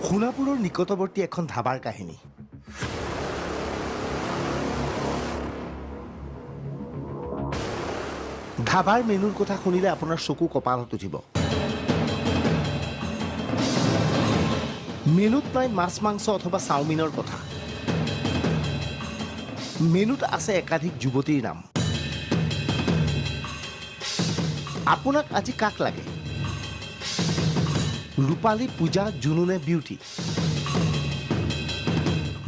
সোণাপুৰৰ নিকটৱৰ্তী এখন ধাবাৰ কাহিনী। ধাবাৰ মেনুৰ কথা শুনিলে আপোনাৰ চকু কপালত উঠিব। মেনুত নাই মাছ, মাংস অথবা চাওমিনৰ কথা। মেনুত আছে একাধিক যুৱতীৰ নাম। আপোনাক আজি কাক লাগে? ৰূপালী, পূজা, জুনু নে বিউটি?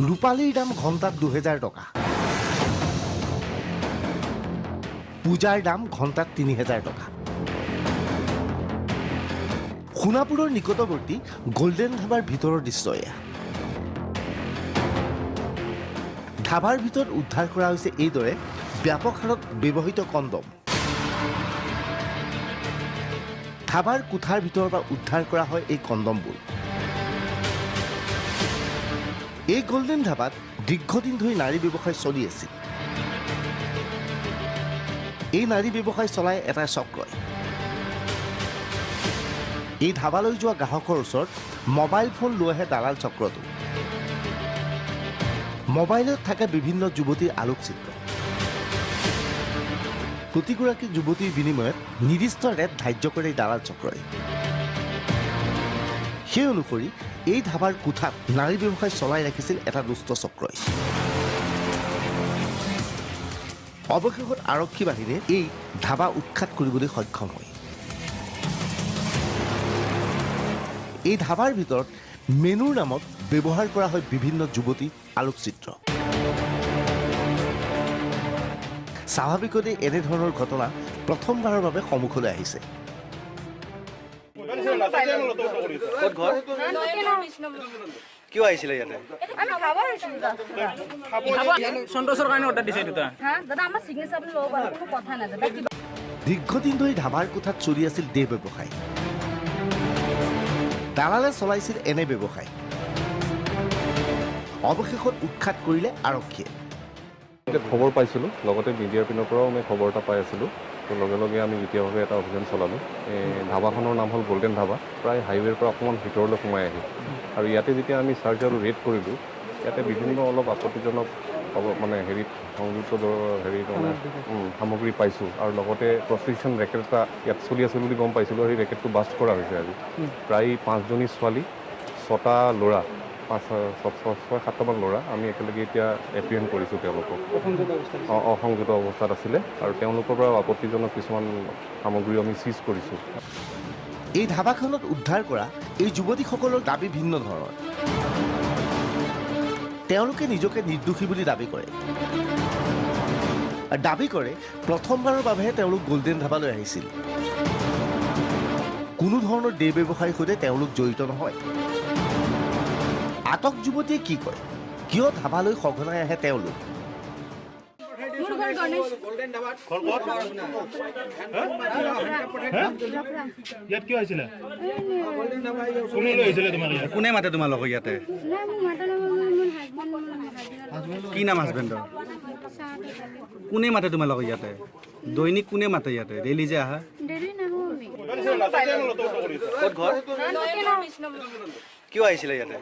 ৰূপালীৰ দাম ঘণ্টাত 2000 টকা, পূজাৰ দাম ঘণ্টাত 3000 টকা। সোণাপুৰৰ নিকটৱৰ্তী গল্ডেন ধাবাৰ ভিতৰৰ দৃশ্য এয়া। ধাবাৰ ভিতৰত উদ্ধাৰ কৰা হৈছে এইদৰে ব্যাপক হাৰত ব্যৱহৃত কণ্ডম। ধাবাৰ কোঠাৰ ভিতৰৰ পৰা উদ্ধাৰ কৰা হয় এই কণ্ডমবোৰ। এই গল্ডেন ধাবাত দীৰ্ঘদিন ধৰি নাৰী ব্যৱসায় চলি আছিল। এই নাৰী ব্যৱসায় চলাই এটা চক্ৰই। এই ধাবালৈ যোৱা গ্ৰাহকৰ ওচৰত মোবাইল ফোন লৈ আহে দালাল চক্ৰটো। মোবাইলত থাকে বিভিন্ন যুৱতীৰ আলোকচিত্ৰ। প্ৰতিগৰাকী যুৱতীৰ বিনিময়ত নিৰ্দিষ্ট ৰেট ধাৰ্য কৰে এই দালাল চক্ৰই। সেই অনুসৰি এই ধাবাৰ কোঠাত নাৰী ব্যৱসায় চলাই ৰাখিছিল এটা দুষ্ট চক্ৰই। অৱশেষত আৰক্ষী বাহিনীয়ে এই ধাবা উৎখাত কৰিবলৈ সক্ষম হয়। এই ধাবাৰ ভিতৰত মেনুৰ নামত ব্যৱহাৰ কৰা হয় বিভিন্ন যুৱতী আলোকচিত্ৰ। স্বাভাৱিকতে এনেধৰণৰ ঘটনা প্ৰথমবাৰৰ বাবে সন্মুখলৈ আহিছে। কিয় আহিছিলে ইয়াতে? দীৰ্ঘদিন ধৰি ধাবাৰ কোঠাত চলি আছিল দেহ ব্যৱসায়। দালালে চলাইছিল এনে ব্যৱসায়। অৱশেষত উৎখাত কৰিলে আৰক্ষীয়ে। খবৰ পাইছিলোঁ, লগতে মিডিয়াৰ পিনৰ পৰাও আমি খবৰ এটা পাই আছিলোঁ। তো লগে লগে আমি দ্বিতীয়ভাৱে এটা অভিযান চলালোঁ। এই ধাবাখনৰ নাম হ'ল গল্ডেন ধাবা। প্ৰায় হাইৱেৰ পৰা অকণমান ভিতৰলৈ সোমাই আহি আৰু ইয়াতে যেতিয়া আমি চাৰ্চ আৰু ৰেড কৰিলোঁ, ইয়াতে বিভিন্ন অলপ আপত্তিজনক মানে হেৰিত সংযুক্ত হেৰি মানে সামগ্ৰী পাইছোঁ আৰু লগতে প্ৰষ্টিটিউশ্যন ৰেকেট এটা ইয়াত চলি আছিল বুলি গম পাইছিলোঁ। সেই ৰেকেটটো বাষ্ট কৰা হৈছে আজি। প্ৰায় 5জনী ছোৱালী, 6টা ল'ৰা, 5, 6, 7টামান ল'ৰা আমি একেলগে এতিয়া এপ্ৰিহেণ্ড কৰিছোঁ তেওঁলোকক। অসংযত অৱস্থাত আছিলে আৰু তেওঁলোকৰ পৰা আপত্তিজনক কিছুমান সামগ্ৰী আমি চিজ কৰিছোঁ। এই ধাবাখনত উদ্ধাৰ কৰা এই যুৱতীসকলৰ দাবী ভিন্ন ধৰণৰ। তেওঁলোকে নিজকে নিৰ্দোষী বুলি দাবী কৰে। দাবী কৰে প্ৰথমবাৰৰ বাবেহে তেওঁলোক গল্ডেন ধাবালৈ আহিছিল। কোনো ধৰণৰ দেহ ব্যৱসায়ীৰ সৈতে তেওঁলোক জড়িত নহয়। আটক যুৱতীয়ে কি কয়? কিয় ধাবালৈ সঘনাই আহে তেওঁলোক? কোনে মাতে তোমালোকক ইয়াতে? কি নাম হাজবেণ্ডৰ? কোনে মাতে তোমালোকক ইয়াতে? দৈনিক কোনে মাতে ইয়াতে? ডেইলি যে আহা? কিয় আহিছিলে ইয়াতে?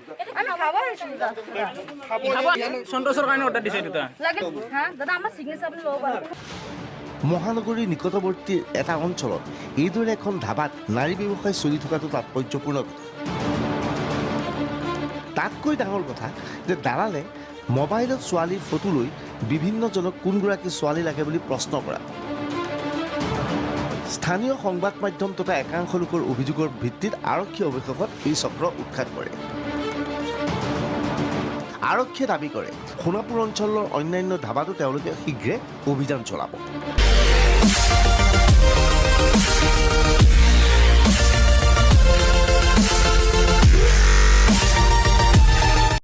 মহানগৰীৰ নিকটৱৰ্তী এটা অঞ্চলত এইদৰে এখন ধাবাত নাৰী ব্যৱসায় চলি থকাটো তাৎপৰ্যপূৰ্ণ কথা। তাতকৈ ডাঙৰ কথা যে দালালে মোবাইলত ছোৱালীৰ ফটো লৈ বিভিন্নজনক কোনগৰাকী ছোৱালী লাগে বুলি প্ৰশ্ন কৰা। স্থানীয় সংবাদ মাধ্যম তথা একাংশ লোকৰ অভিযোগৰ ভিত্তিত আৰক্ষী অৱশেষত এই চক্ৰ উৎখাত কৰে। আৰক্ষীয়ে দাবী কৰে সোণাপুৰ অঞ্চলৰ অন্যান্য ধাবাতো তেওঁলোকে শীঘ্ৰে অভিযান চলাব।